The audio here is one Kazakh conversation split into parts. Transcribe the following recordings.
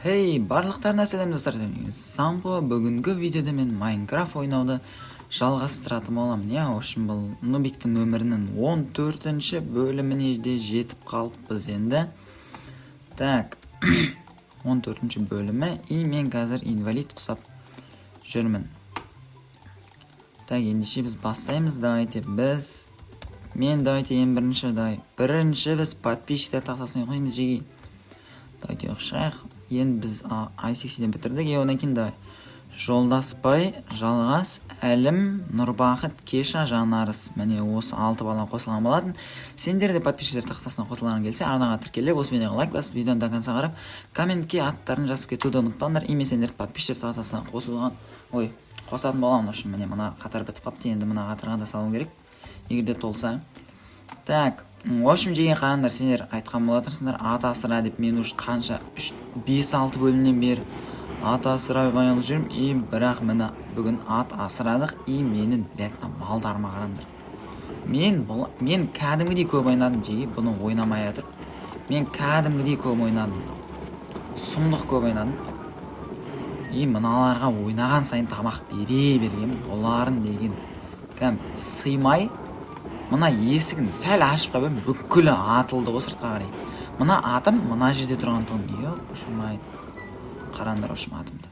Хей, барлықтарына сәлем, достар! Сампо. Бүгінгі видеода мен Майнкрафт ойнауды жалғастыратын боламын. Иә, в общем, бұл Нубиктің өмірінің 14-ші бөліміне де жетіп қалыппыз енді. Так, 14-ші бөлімі, и мен қазір инвалид құсап жүрмін. Так, ендеше біз бастаймыз. Давайте біз мен давайте ең бірінші, давай бірінші біз подписчиктер тақтасын қоямыз, жеге. Давайте шығайық. Енді біз ай сексенде бітірдік, и одан кейін давай Жолдасбай, Жалғас, Әлім, Нұрбақыт, Кеша, Жанарыс, міне, осы алты бала қосылған болатын. Сендер де подписчиктер тақтасына қосылғың келсе, арнаға тіркеліп, осы видеоға лайк басып, видеоны до конца қарап, комментке аттарын жазып кетуді ұмытпаңдар, и мен сендерді подписчиктер тақтасына қосылған, ой, қосатын боламын. В общем, міне, мына қатар бітіп қалыпты, енді мына қатарға да салу керек, егер де толса. Так, в общем, жеге, қараңдар, сендер айтқан болатынсыңдар ат асыра деп. Мен уже қанша, үш, бес, алты бөлімнен бері ат асырай жүрмін, и бірақ міне, бүгін ат асырадық. И менің, блядь, мына малдарыма қараңдар. Мен бұл, мен кәдімгідей көп ойнадым, жеге, бұны ойнамай отырып мен кәдімгідей көп ойнадым, сұмдық көп ойнадым. И мыналарға ойнаған сайын тамақ бере бергенмін. Бұларын деген кәдімгі сыймай, мына есігін сәл ашып қойып едім, бүкілі атылды ғой сыртқа қарай. Мына атым мына жерде тұрған тұғын, епашамай. Қараңдар, в общем, атымды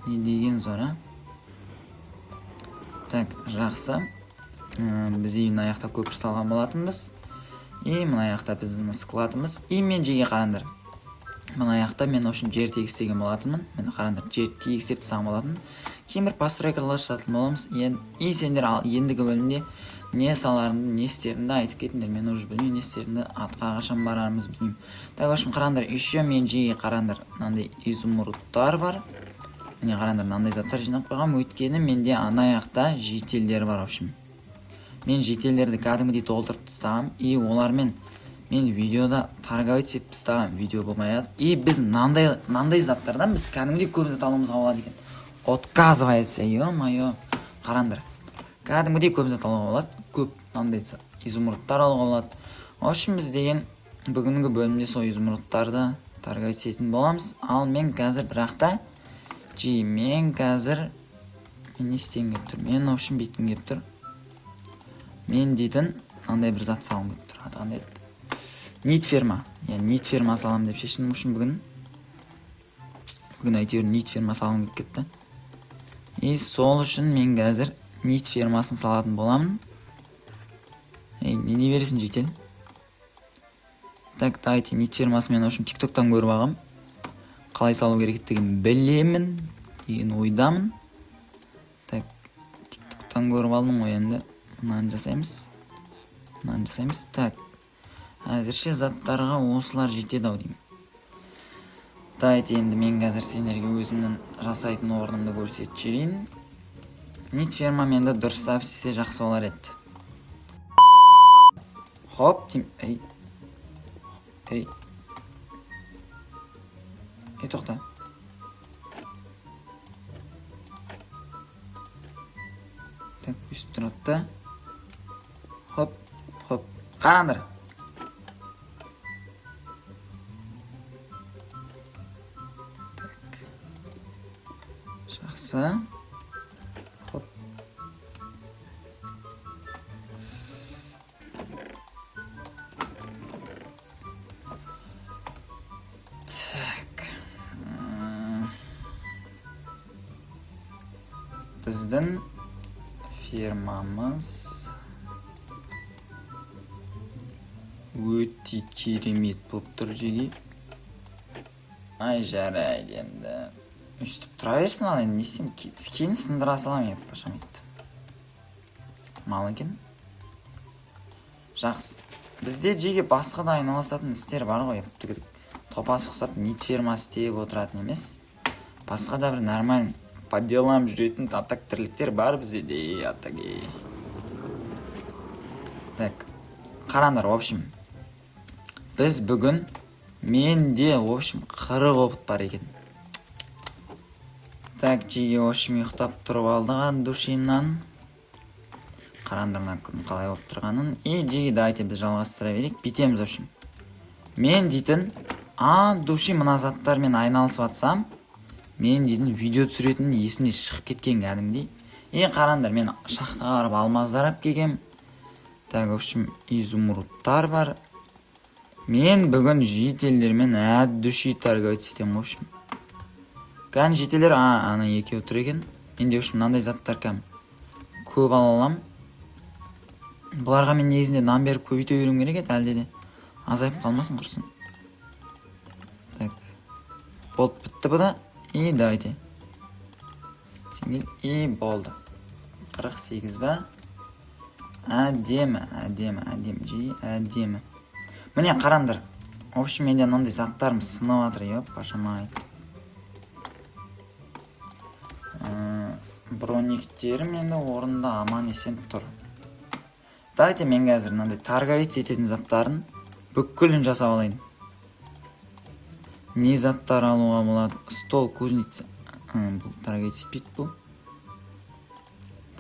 не деген зор, а! Так, жақсы. Біз и мына жақта көпір салған болатынбыз, и мына жақта біздің складымыз. И мен, жеге, қараңдар, мына жақта мен, в общем, жер тегістеген болатынмын. Міне, қараңдар, жер тегістеп тастаған болатынмын. Кейін бір постройкалар жасатын боламыз енді. И сендер ал ендігі бөлімде не саларымды, не істерімді айтып кетіңдер. Мен уже білмеймін не істерімді, атқа қашан барарымызды білмеймін. Так, в общем, қараңдар, еще мен, жеге, қараңдар, мынандай изумрудтар бар. Міне, қараңдар, мынандай заттар жинап қойғанмын, өйткені менде ана жақта жительдер бар. В общем, мен жительдерді кәдімгідей толтырып тастағанмын, и олармен мен видеода торговать етіп тастағанмын, видео болмай жатып. И біз мынандай мынандай заттардан біз кәдімгідей көп зат алуымызға болады екен, отказывается. Е мое, қараңдар, кәдімгідей көп зат алуға болады, көп мынандай изумрудтар алуға болады. В общем, біз деген бүгінгі бөлімде сол изумрудтарды торговать ететін боламыз. Ал мен қазір, бірақ та, жи, мен қазір, мен не істегім келіп тұр? Мен, в общем, бүйткім келіп тұр. Мен дейтін мынандай бір зат салғым келіп тұр. Аты қандай еді? Нит ферма, иә, нит ферма саламын деп шештім. В общем, бүгін әйтеуір нит ферма салғым келіп кетті, и сол үшін мен қазір нит фермасын салатын боламын. Ей, не бересің, житель? Так, давайте нит фермасын мен, в общем, Тик Токтан көріп алғам, қалай салу керектігін білемін деген ойдамын. Так, Тик Токтан көріп алдым ғой. Енді мынаны жасаймыз, мынаны жасаймыз. Так, әзірше заттарға осылар жетеді ау деймін. Давайте енді мен қазір сендерге өзімнің жасайтын орнымды көрсетіп жіберейін. Нит фермам енді дұрыстап істесе, жақсы болар еді. Хоп деймін. Ей, ей, ей, тоқта. Так, өйстіп тұрады да, хоп, хоп, қараңдар. Так, жақсы, хоп. Так. Біздің фермамыз өте керемет болып тұр, жеге. Ай, жарайды, енді өйстіп тұра берсін. Ал енді не істеймін? Кейін сындыра саламын. Еппашамайды мал екен. Жақсы, бізде, жеге, басқа да айналысатын істер бар ғой. Топас ұқсап нит ферма істеп отыратын емес, басқа да бір нормально по делам жүретін атак тірліктер бар бізде де, атак. Так, қараңдар, в общем, біз бүгін, менде, в общем, 40 опыт бар екен. Так, жеге, в общем, ұйықтап тұрып алдық от душиннан. Қараңдар, мына күн қалай болып тұрғанын. И, жеге, давайте біз жалғастыра берейік, бүйтеміз. В общем, мен дейтін От души мына заттармен айналысып жатсам, мен дейтін видео түсіретінім есімнен шығып кеткен кәдімгідей. Е, қараңдар, мен шахтаға барып алмаздар алып келгем. Так, в общем, изумрудтар бар. Мен бүгін жительдермен от души торговать етемін, в общем. Кәні, жительдер, а, ана екеуі тұр екен. Менде, в общем, мынандай заттар кәм көп ала аламын. Бұларға мен негізінде нан беріп көбейте беруім керек еді, әлде де азайып қалмасын құрсын. Так, болды, бітті бұ да. И давайте. Сен кел, и болды. 48 ба? Әдемі, әдемі, әдемі, жи, әдемі. Міне, қараңдар. В общем, менде мынандай заттарым сынып жатыр, ёпашамай. Брониктерім енді орында аман есен тұр. Давайте мен қазір мынандай торговец ететін заттарын бүкілін жасап алайын. Не заттар алуға болады? Стол кузница. Бұл торговец етпейді бұл.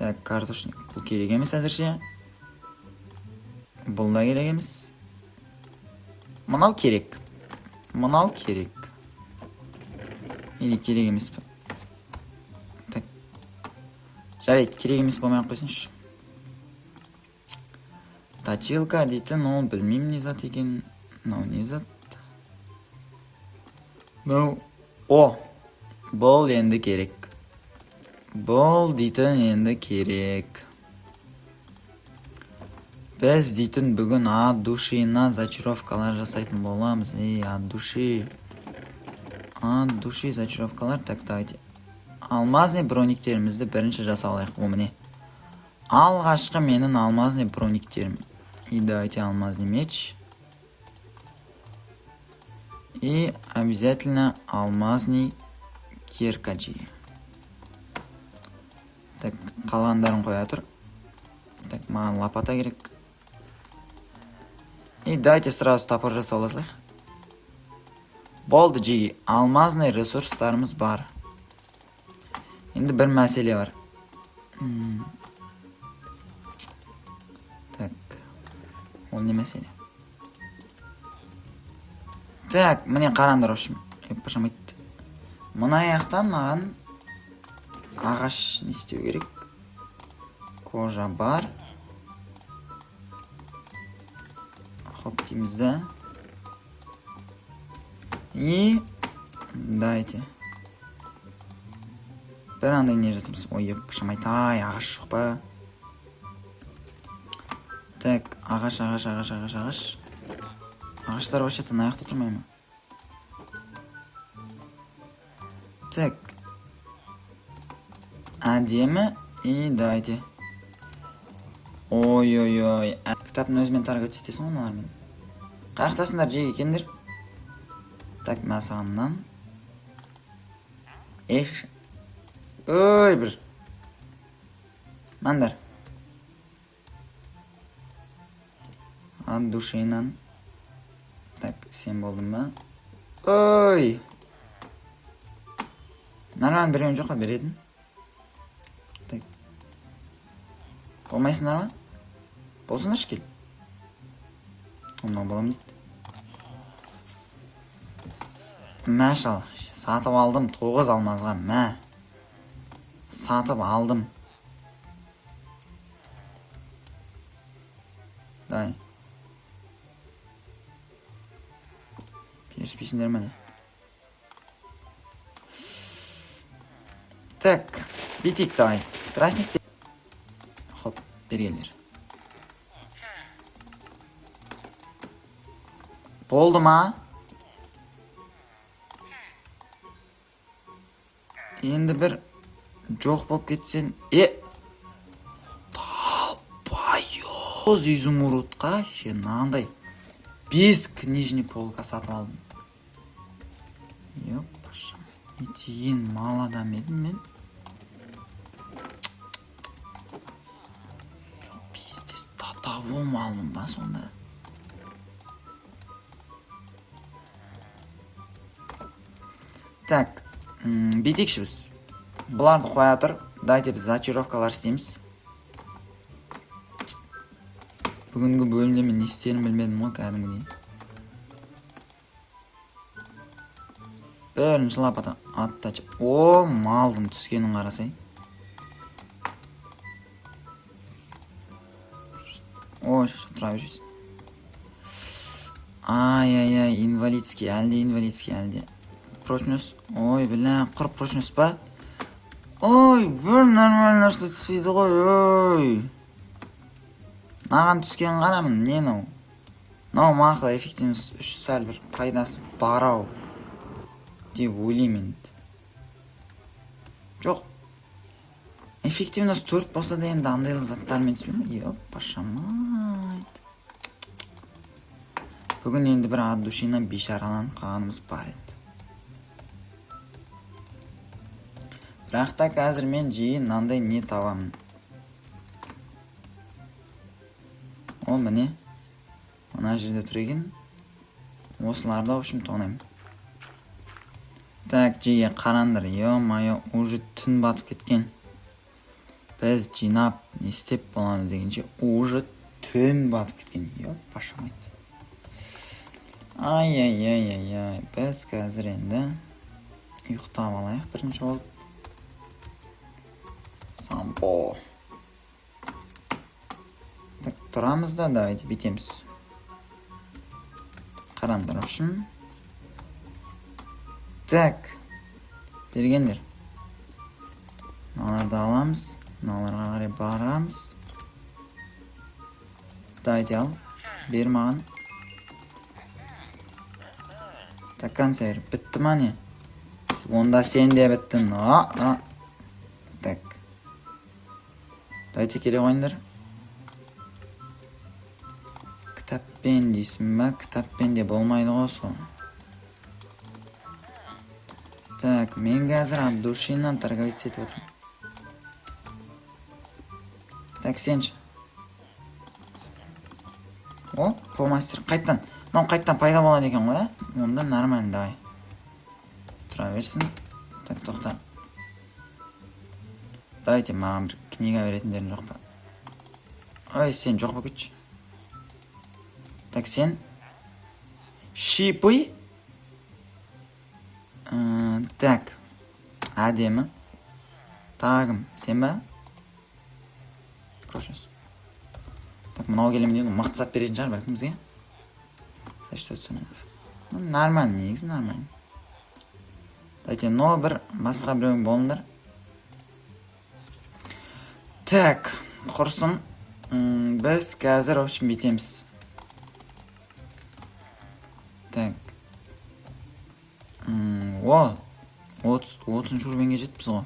Так, картошник. Бұл керек емес әзірше. Бұл да керек емес. Мынау керек. Мынау керек. Или керек емес пе? Так. Жарайды, керек емес болмай ақ қойсыншы. Точилка дейтін ол білмеймін не зат екен. Мынау не зат? Мынау. О! Бұл енді керек. Бұл дейтін енді керек. Біз дейтін бүгін от души зачаровкалар жасайтын боламыз. Ей, от души. От души зачаровкалар. Так, давайте. Алмазный брониктерімізді бірінші жасап алайық. О, міне. Алғашқы менің алмазный брониктерім. И давайте алмазный меч. И обязательно алмазный кирка жиги. Так, қалғандарын қоя тұр. Так, маған лопата керек. И давайте сразу топор жасап ала салайық. Болды, жиги. Алмазный ресурстарымыз бар. Енді бір мәселе бар. Так. Ол не мәселе? Так, міне, қараңдар, в общем. Еппашам. Мына жақтан маған ағаш не істеу керек? Кожа бар. Хоп дейміз да. И давайте. Бір андай не жасаймыз. Ой, еппашам, ай, ағаш жоқ па? Так, ағаш, ағаш, ағаш, ағаш, ағаш. Ағаштар вообще-то мына жақта тұрмай ма? Так. Әдемі. И давайте. Ой-ой-ой. Кітаптың өзімен торговать етесің ғой мыналармен. Қаяқтасыңдар, жеге екендер? Так, мә саған мынаны. Еш. Ой, бір. Мандар. От душинан. Так, сен болдың ба? Ой! Нормально біреуін жоқ па беретін? Так. Болмайсыңдар ма? Болсыңдаршы, кел. Мынау боламын дейді. Мә, шал, сатып алдым 9 алмазға, мә. Сатып алдым. Давай. Беріспейсіңдер ме, не? Так, бүйтейік, давай. Тростник. Хоп, бергендер. Болды ма? Енді бір жоқ болып кетсең, е, долбоёб, изумрудқа ше мынандай 5 книжный полка сатып алдым. Ёпаша, не деген мал адам едім мен. Жоқ, пиздец, до того малмын ба сонда? Так, бүйтейікші біз. Бұларды қоя тұр. Давайте біз зачаровкалар істейміз. Бүгінгі бөлімде мен не істерімді білмедім ғой кәдімгідей. Бірінші лопата атта. О, малдың түскенін қарасай. Ой, тұра бересің. Ай, ай, ай, инвалидский, әлде инвалидский, әлде. Прочность. Ой, бля, құр прочность па? Ой, бір нормальный нәрсе түспейді ғой, ой. Маған түскен қарамын, не мынау? Мынау мақұл, эффективность үш, сәл бір пайдасы бар ау деп ойлаймын енді. Жоқ. Эффективность 4 болса да, енді андай заттармен түспеймін. Ёпашамайт. Бүгін енді бір от души бейшараланып қалғанымыз бар енді. Бірақ та қазір мен жиі мынандай не табамын. О, міне. Мына жерде тұр екен. Осыларды, в общем, тонаймын. Так, жиі қараңдар, ё-моё, уже түн батып кеткен. Біз жинап, не істеп боламыз дегенше, уже түн батып кеткен. Ёпашамайт. Ай, ай, ай, ай, ай. Біз қазір енді ұйықтап алайық бірінші болып. Сампо. Так, тұрамыз да, давайте бүйтеміз. Қараңдар, в общем. Так. Бергендер. Мыналарды аламыз. Мыналарға қарай барамыз. Давайте ал. Бер маған. Так, конца бер. Бітті ма, не? Онда сен де біттің. А, а. Так. Давайте келе қойыңдар. Кітаппен дейсің ба? Кітаппен де болмайды ғой сол. Так, мен қазір от души торговать етіп отырмын. Так, сен ше? О, фломастер. Қайттан. Мынау қайттан пайда болады екен ғой, ә? Онда нормально, давай. Тұра берсін. Так, тоқта. Давайте маған бір книга беретіндерің жоқ па? Ой, сен жоқ болып кетші. Так, сен шипы. Так. Әдемі. Тағы кім? Сен ба? Прочность. Так, мынау келемін деген мықты зат беретін шығар бәлкім бізге. Сочетаться. Ну, нормально, негізі нормально. Давайте, но бір басқа біреуің болыңдар. Так, құрсын. Біз қазір, в общем, бүйтеміз. Так. О, 30-шы уровеньге жетіппіз ғой.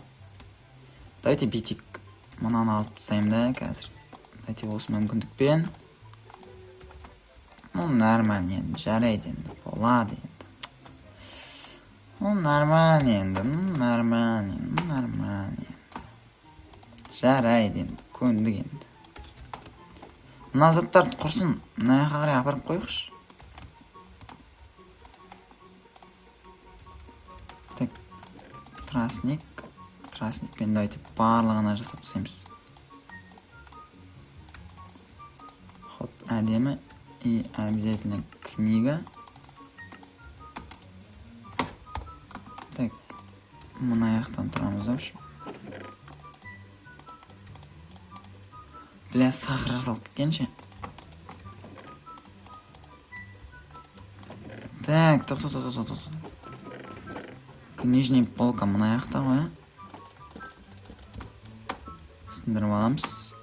Давайте бүйтейік. Мынаны алып тастаймын да қазір. Давайте осы мүмкіндікпен. Ну, нормально енді, жарайды енді, болады енді. Ну, нормально енді, ну, нормально, ну, нормально енді. Жарайды енді, көндік енді. Мына заттарды құрсын, мына жаққа қарай апарып қояйықшы. Так, тростник, тростникпен давайте барлығына жасап тастаймыз. Хоп, әдемі. И обязательно книга. Так, мына жақтан тұрамыз, в общем. Бля, сахар жасалып кеткен ше. Так, тоқта, тоқта, тоқта, тоқта. Книжный полка мына жақта ғой, ә? Сындырып аламыз.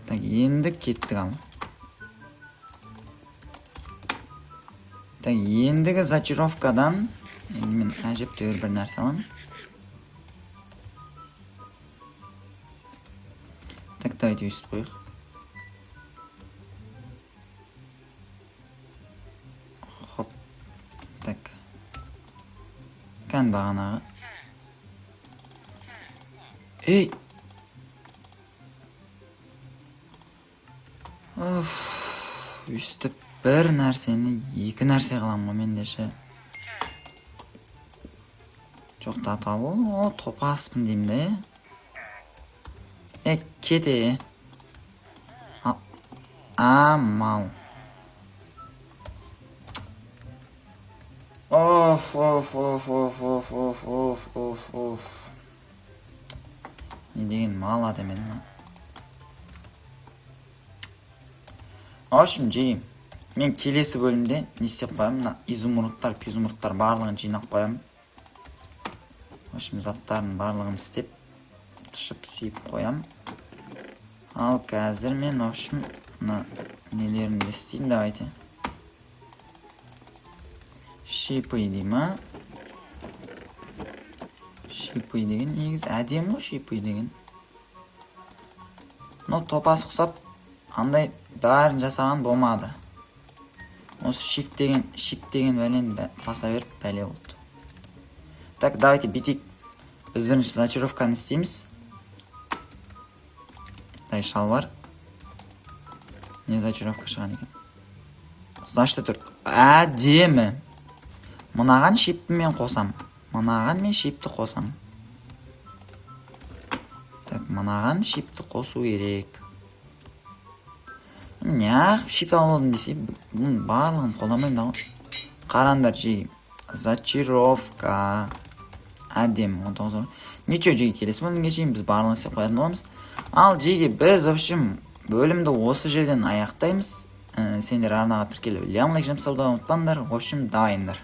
Так, енді кеттік ал. Так, ендігі зачаровкадан енді мен әжептәуір бір нәрсе аламын. Так, давайте өйстіп қояйық. Хоп. Так. Кән бағанағы. Ей! Оф, өйстіп бір нәрсені екі нәрсе қыламын ғой мен де ше. Жоқ та табу, о, топаспын деймін де. Е, кете. А, мал. Оф, оф, оф, оф, оф, оф, оф, оф, оф. Не деген мал адам едім, а? В общем, жеймін. Мен келесі бөлімде не істеп қоямын? Мына изумрудтар, пизумрудтар барлығын жинап қоямын. В общем, заттардың барлығын істеп, тышып сиіп қоямын. Ал қазір мен, в общем, мына нелерімді істейін, давайте. Шипы дей ма? Шипы деген негізі әдемі ғой, шипы деген. Но топас ұқсап андай бәрін жасаған болмады. Осы shift деген, шип деген бәлені баса беріп, бәле болды. Так, давайте бүйтейік. Біз бірінші зачаровканы істейміз. Дай шалбар. Не зачаровка шығады екен? Значит, төрт. Әдемі. Мынаған шипті мен қосам. Мынаған мен шипті қосам. Так, мынаған шипті қосу керек. Неғып шип алып алдым десе, бұның барлығын қолданбаймын да ғой. Қараңдар, жеге. Зачаровка. Әдемі, 19. Ничего, жеге, келесі бөлімге шейін біз барлығын істеп қоятын боламыз. Ал, жеге, біз, в общем, бөлімді осы жерден аяқтаймыз. Сендер арнаға тіркеліп, лайк жасауды ұмытпаңдар. В общем, дайындар.